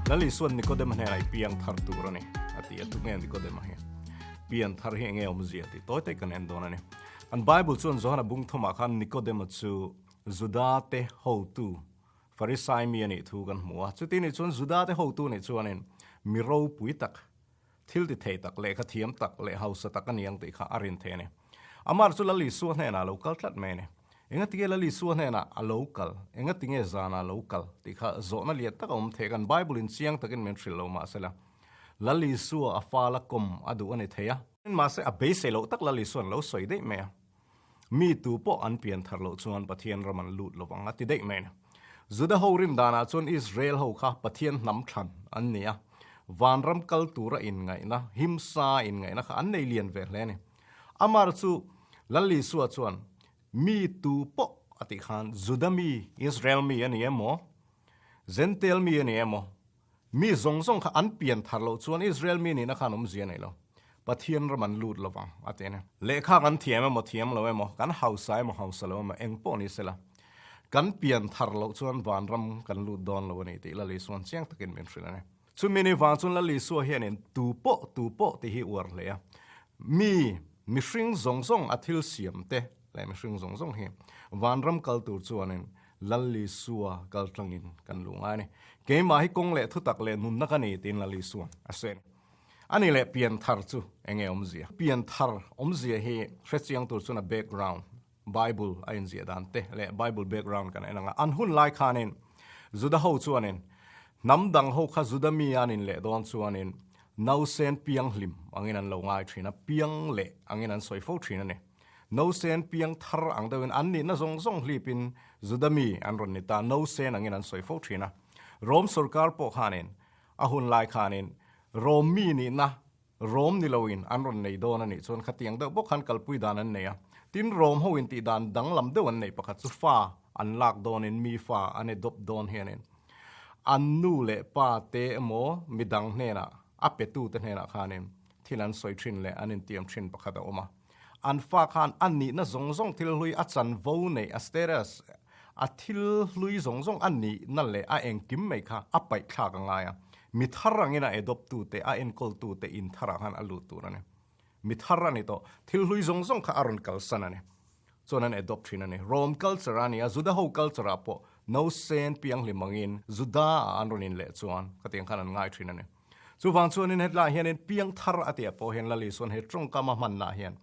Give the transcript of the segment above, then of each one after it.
Lal Isuan Nikodema hnenah i piang thar tur a ni, a ti a. Tunge Nikodema hi? Pian thar hi enge awmzia tih tawi tawi kan en dawn a ni. Kan Bible chuan Johana bung thumah khan Nikodema chu Juda te hotu, Farisai mi a nih thu kan hmu a. Chuti nih chuan Juda te hotu nih chuanin mi ropui tak, thil ti thei tak, lehkha thiam tak leh hausa tak a ni ang tih kha a rin thei a ni. Amar chu Lal Isua hnenah a lo kal tlat mai a ni. Engatinge Lal Isua hnenah a lo kal? Engatinge zanah a lo kal? tih kha zawhna lian tak a awm thei a, kan Bible in chiang takin min hrilh lo mahsela Lal Isua a fala kawm a duh a ni thei a. Mahse a beisei loh tak Lal Isuan lo sawi daih mai a, Mi tu pawh an pian thar loh chuan Pathian ram an lut lo vang a ti daih mai a ni. Juda ho rin danah chuan Israel ho kha Pathian hnam thlan an ni a, vanram kal tura inngaihna, himsa inngaihna kha an nei lian ve hle a ni. Amar chu Lal Isua chuan mi tu pawh a tih khan Juda mi, Israel mi a ni emaw, Jentail mi a ni emaw, Mi zawng zawng kha an pian thar loh chuan Israel mi nihna khan awmzia nei lo. Pathian ram an lut lovang, a ti a ni. Lehkha kan thiam emaw thiam lo emaw, kan hausa emaw hausa lo emaw, eng pawh ni sela, kan pian thar loh chuan vanram kan lut dawn lo a ni tih Lal Isua'n chiang takin min hrilh a ni. Chumi ni vang chuan Lal Isua hianin tu pawh tu pawh tih hi uar hle a. Mi, mihring zawng zawng a thil siam te leh mihring zawng zawng hi vanram kal tur chuanin Lal Isua kal tlangin kan luh ngai a ni. Keimah hi kawng leh thutak leh nunna ka ni tiin Lal Isua'n a sawi a ni. A ni leh pianthar chu eng nge awmzia? Pianthar awmzia hi hrechiang tur chuan a background, Bible a inziah dan te leh Bible background kan en ang a. An hun lai khanin Juda ho chuanin hnam dang ho kha Juda mi an inleh dawn chuanin nausen pianghlim angin an lo ngai thin a, piang leh angin an sawi fo thin a ni. Nosen piang thar ang deuhin an nihna zawng zawng hlipin Juda mi an rawn ni ta, Nosen angin an sawi fo thin a. Rom sorkar pawh khanin a hun lai khanin Rom mi nihna Rom ni loin an rawn nei dawn a nih chuan khatiang deuh bawk khan kalpui dan an nei a. Tin, Rom ho intih dan danglam deuh an neih pakhat chu fa an lak dawnin mi fa an e dawp dawn hianin an nu leh pa te emaw midang hnenah a petute hnenah khanin thil an sawi thin leh an intiam thin pakhat a awm a. An fa khan a nihna zawng zawng thil hlui a chanvo neih a status a thil hlui zawng zawng a nihna leh a engkim mai kha a paih thlak a ngai a. Mi thar angin a adopt tute a enkawl tute in tharah khan a lut tur a ni. Mi thar a ni tawh. Thil hlui zawng zawng kha a rawn kalsan a ni. Chuan an adopt thin a ni. Rome culture a ni a, Juda ho culture ah pawh nausen pianghlim angin Juda ah an rawn inleh chuan khatiang khan an ngai thin a ni. Chuvang chuanin hetlaiah hianin piangthar a tihah pawh hian Lal Isua'n he tawngkam a hmannaah hian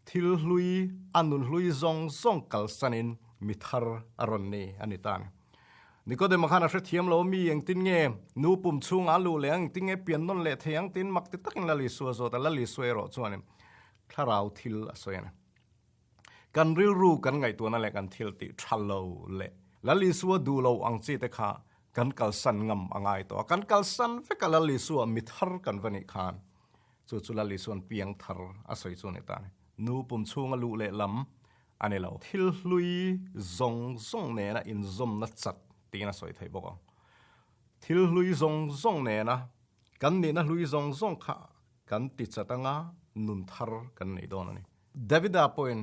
thil hlui, a nun hlui zawng zawng kalsanin mi thar a rawn ni a ni ta a ni. Nikodema khan a hrethiam lo, mi engtin nge nu pum chhungah a luh leh ang, engtin nge pian nawn leh thei ang tiin mak ti takin Lal Isua a zawt a, Lal Isua erawh chuanin thlarau thil a sawi a ni. Kan rilru kan ngaihtuahna leh kan thil tih tha lo leh Lal Isua duh lo ang chi te kha kan kalsan ngam a ngai tawh a, kan kalsan vek a Lal Isua mi thar kan va nih khan chu chu Lal Isua'n piang thar a sawi chu a ni ta a ni. Nu pum chhunga luh leh lam a ni lo. Thil hlui zawng zawng nena inzawmna chat tiin a sawi thei bawk ang. Thil hlui zawng zawng nena kan nihna hlui zawng zawng kha kan ti chat anga nun thar kan nei dawn a ni. Davida pawhin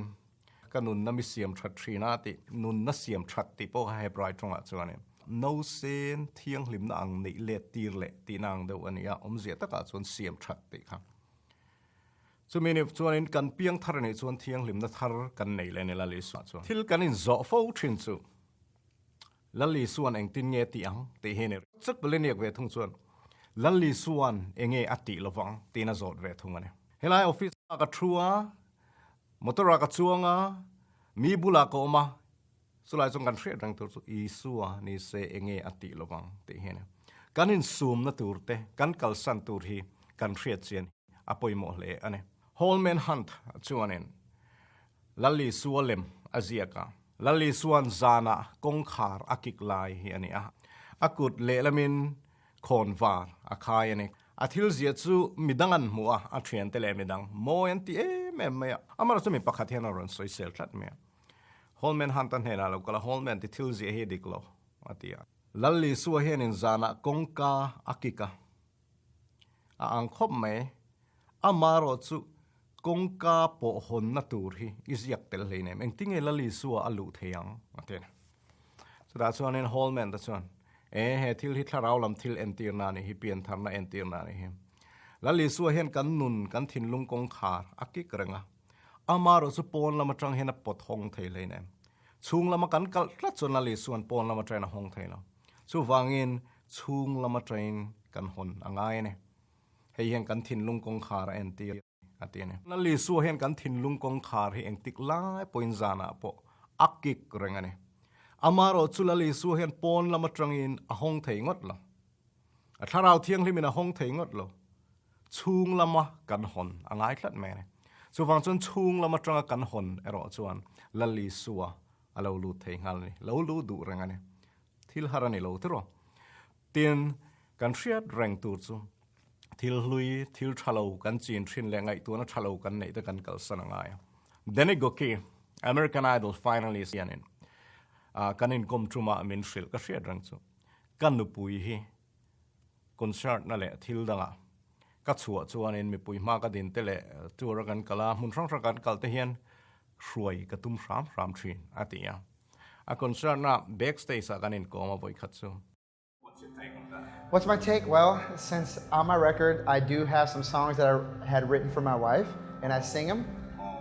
ka nunna mi siam that thin a tih, nunna siam that tih pawh kha Hebrai tawngah chuanin nausen thianghlimna ang neih let tir leh tihna ang deuh a ni a, awmzia takah chuan siam that tih kha. Chumi ni chuanin kan piang thar a nih chuan thianghlimna thar kan nei leh a ni Lal Isua chuan. Thil kan inzawh fo thin chu Lal Isua'n engtin nge tih ang tih hi a ni. Chakpaleniak ve thung chuan Lal Isua'n enge a tih lovang tiin a zawt ve thung a ni. Helai office ah ka thu a, motor ah ka chuang a, mi bulah ka awm a, chulai chuan kan hriat reng tur chu Isua ni se enge a tih lovang tih hi a ni. Kan insumna tur te, kan kalsan tur hi kan hriat chian a pawimawh hle a ni. Holman Hunt chuanin Lal Isua lem a ziak a. Lal Isua'n zanah kawngkhar a kik lai hi a ni a. A kut lehlamin khawn var a khai a ni. A thil ziah chu midang an hmuh a, a thiante leh midang mawi an ti em em mai a. Amaherawhchu mi pakhat hian a rawn sawisel tlat mai a. Holman Hunt-a hnenah lo kal a, Holman ti thil ziah hi a dik lo, a ti a. Lal Isua hianin zanah kawngka a kik a. A ang khawp mai. Amaherawh chu kawngka pawh hawnna tur hi i ziak tel hlei nem. Engtinge Lal Isua a luh thei ang? a ti a ni. Chutah chuanin Holman te chuan, E he thil hi thlarau lam thil entirna a nih hi, piantharna entirna a nih hi. Lal Isua hian kan nun, kan thinlung kawngkhar a kik reng a. Amaherawh chu pawn lam atang hian a pawt hawng thei hlein em. Chhung lama kan kalh tlat chuan Lal Isua'n pawn lam atangin a hawng thei lo. Chuvangin chhung lam atangin kan hawn a ngai a ni. Hei hian kan thinlung kawngkhar a entir a ti a ni. Lal Isua hian kan thinlung kawngkhar hi engtik lai pawhin zanah pawh a kik reng a ni. Amaherawh chu Lal Isua hian pawn lam atangin a hawng thei ngawt lo. A thlarau thianghlimin a hawng thei ngawt lo. Chhung lama kan hawn a ngai tlat mai a ni. Chuvang chuan chhung lam atanga kan hawn erawh chuan Lal Isua a lo lut thei nghal a ni. Lo lut duh reng a ni. Thil har a ni lo tiraw. Tin, kan hriat reng tur chu thil hlui, thil tha lo kan chin thin leh ngaihtuahna tha lo kan neih te kan kalsan a ngai a. Danny Gokey, American Idol finalist hianin kan inkawm tumah min hrilh ka hriat reng chu. Ka nupui hi concert na leh thil dangah ka chhuah chuanin mipui hma ka din te leh tour a kan kal a, hmun hrang hrang kan kal te hian hruai ka tum hram hram thin a ti a. A concert na backstage ah kan inkawm a vawikhat chu. What's your take on that? What's my take? Well, since on my record I do have some songs that I had written for my wife and I sing them.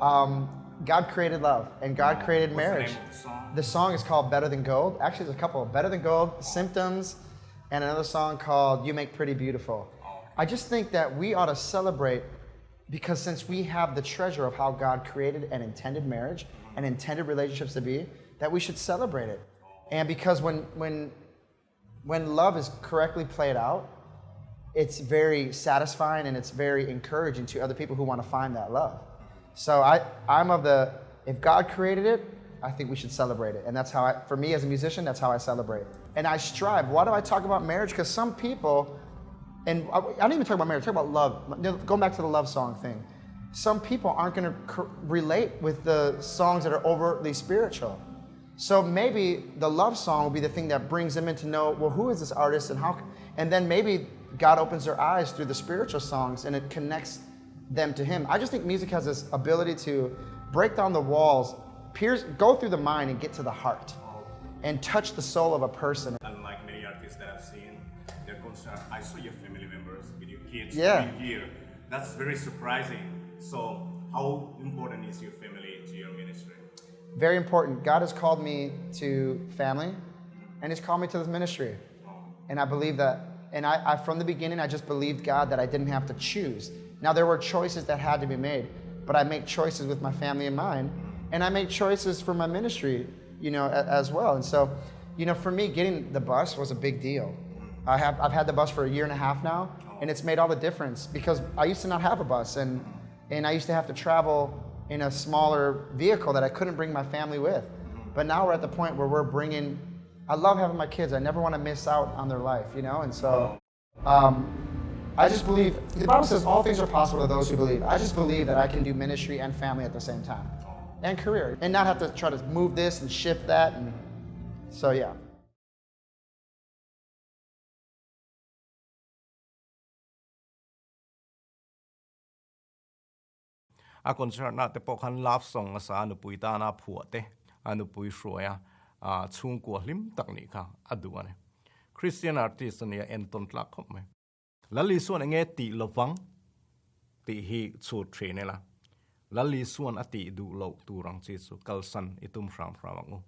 Um, God created love and God created marriage. What's the name of the song? The song is called Better Than Gold. Actually, there's a couple. Better Than Gold, Symptoms, and another song called You Make Pretty Beautiful. I just think that we ought to celebrate because since we have the treasure of how God created and intended marriage and intended relationships to be, that we should celebrate it. And because when when when love is correctly played out, it's very satisfying and it's very encouraging to other people who want to find that love. So I, I'm of the if God created it, I think we should celebrate it. And that's how I, for me as a musician, that's how I celebrate. And I strive. Why do I talk about marriage? Because some people, and I, I don't even talk about marriage, I talk about love. Going back to the love song thing. Some people aren't going to relate with the songs that are overtly spiritual. So maybe the love song will be the thing that brings them in to know, well, who is this artist and how, and then maybe God opens their eyes through the spiritual songs and it connects them to Him. I just think music has this ability to break down the walls, pierce, go through the mind and get to the heart and touch the soul of a person. Unlike many artists that I've seen, their concert, I saw your family members with your kids yeah. coming here. That's very surprising. So how important is your family to your ministry? Very important. God has called me to family and He's called me to this ministry. And I believe that. And I, I from the beginning, I just believed God that I didn't have to choose. Now, there were choices that had to be made, but I make choices with my family in mind, and I make choices for my ministry, you know, as well. And so, you know, for me, getting the bus was a big deal. I have, I've had the bus for a year and a half now, and it's made all the difference because I used to not have a bus, and, and I used to have to travel in a smaller vehicle that I couldn't bring my family with. But now we're at the point where we're bringing, I love having my kids. I never want to miss out on their life, you know? And so um, I just believe, the Bible says all things are possible to those who believe. I just believe that I can do ministry and family at the same time and career and not have to try to move this and shift that. And so, yeah. A concert na te pawh khan love song a sa a nupui tana a phuah te, a nupui hruai a chhungkua hlim tak nih kha a duh a ni. Christian artist a nia entawn tlak khawp mai. Lal Isuan enge tih lovang tih hi chhut thin ila. Lal Isuan a tih duh loh tur ang chi chu kalsan i tum hram hram ang u.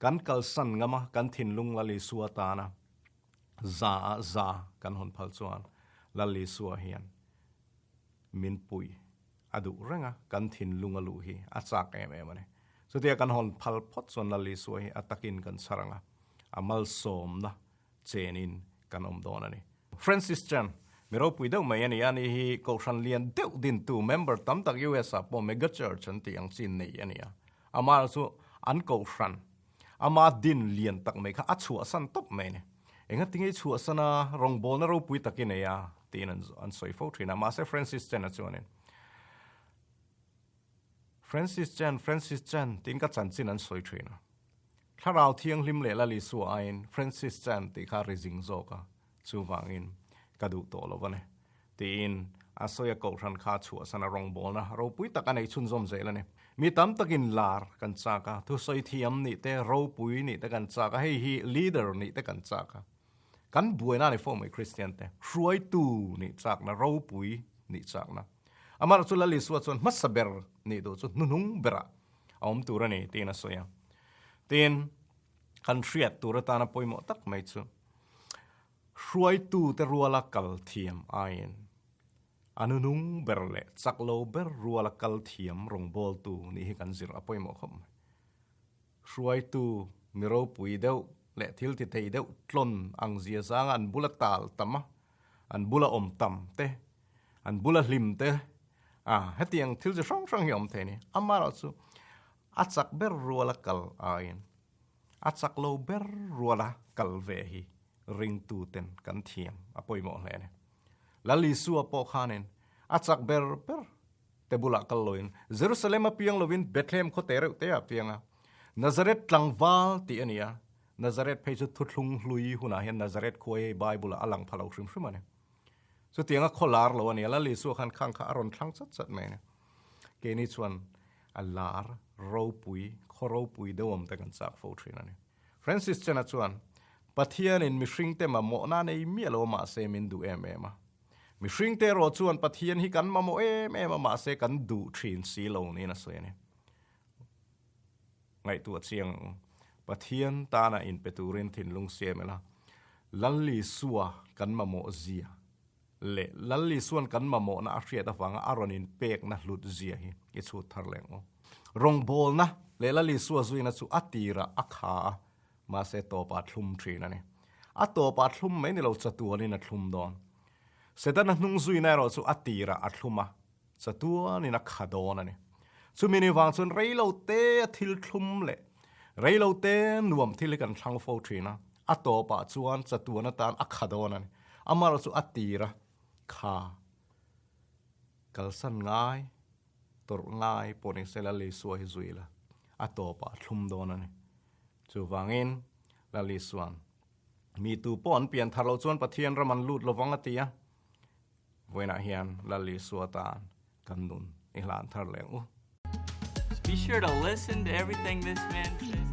Kan kalsan ngam a, kan thinlung Lal Isua tana za a za kan hawn phal chuan Lal Isua hian min pui a duh reng a, kan thinlung a luh hi a chak em em a ni. Chutia kan hawn phal phawt chuan Lal Isua hi a takin kan chhar ang a, a malsawmna chenin kan awm dawn a ni. Francis Chan, mi ropui deuh mai a ni a, ni hi Kohhran lian deuh dintu member tam tak US ah pawh mega church an tih ang chi nei a ni a. Amah chu an Kohhran, ama din lian tak mai kha a chhuahsan tawp mai a ni. Engatinge i chhuahsan a, rawngbawlna ropui tak i nei a? tiin an sawi fo thin a. Mahse Francis Chan-a chuanin, Francis Chan, Francis Chan tiin ka chanchin an sawi thin a. Thlarau Thianghlim leh Lal Isua aiin Francis Chan tih kha ri zing zawk a, chuvangin ka duh tawh lo va ni, tiin a sawi a Kohhran kha chhuahsan a rawngbawlna ropui tak a nei chhunzawm zel a ni. Mi tam takin lar kan chak a, thusawi thiam nih te, ropui nih te kan chak a, hei hi leader nih te kan chak a. Kan buaina a ni fo mai Kristian te hruaitu nih chakna, ropui nih chakna. Amaherawhchu chu Lal Isua chuan hmasa ber nih duh chu hnuhnung berah a awm tur a ni tiin a sawi a. Tin, kan hriat tur atana pawimawh tak mai chu hruaitute ruala kal thiam aiin a nunung ber leh chak lo ber ruala kal thiam rawngbawltu nih hi kan zir a pawimawh khawp mai. Hruaitu mi ropui deuh leh thil ti thei deuh tlawn ang zia zanga an bula tal tam a, an bula awm tam te, an bula hlim te, a hetiang thil chi hrang hrang hi a awm thei a ni. Amaherawhchu a chak ber ruala kal aiin a chak lo ber ruala kal ve hi ringtuten kan thiam a pawimawh hle a ni. Lal Isua pawh khanin a chak ber ber te bulah kal loin Jerusalem a piang lovin Bethlehem khaw te reuh te ah a piang a. Nazareth tlangval tih a ni a, Nazareth phei chu thuthlung hlui hunah hian Nazareth khua hi Bible ah a lang pha lo hrim hrim a ni. Chutianga khaw lar lo a ni a, Lal Isua khan khang kha a rawn thlang chat chat mai a ni. Keini chuan a lar ropui, khaw ropui deuh awm te kan chak fo thin a ni. Francis Chan-a chuan, Pathianin mihringte mamawhna a nei miah lo a mahse min duh em em a. Mihringte erawh chuan Pathian hi kan mamawh em em a mahse kan duh thin si lo niin a sawi a ni. Ngaihtuah chiang ang u. Pathian tana inpe turin thinlung siam ila, Lal Isua kan mamawh zia leh Lal Isuan kan mamawhna a hriat avanga a rawn inpekna hlut zia hi i chhut thar leh ang u. Rawngbawlna leh Lal Isua zuina chu a tirah a kha a, mahse tawpah a thlum thin a ni. A tawpah a thlum mai ni lo chatuanin a thlum dawn. Setana hnung zuina erawh chu a tirah a thlum a, chatuanin a kha dawn a ni. Chumi ni vang chuan reilo te a thil thlum leh reilo te nuam thil hi kan thlang fo thin a, a tawpah chuan chatuan atan a kha dawn a ni. Amaherawh chu a tira kha kalsan ngai, tawrh ngai pawh ni se Lal Isua hi zui la, a tawpah a thlum dawn a ni. Chuvangin Lal Isua'n, Mi tu pawh an pian thar loh chuan Pathian ram an lut lovang a ti a. Vawiinah hian Lal Isua tan kan nun i hlan thar leh ang u. Be sure to listen to everything this man says.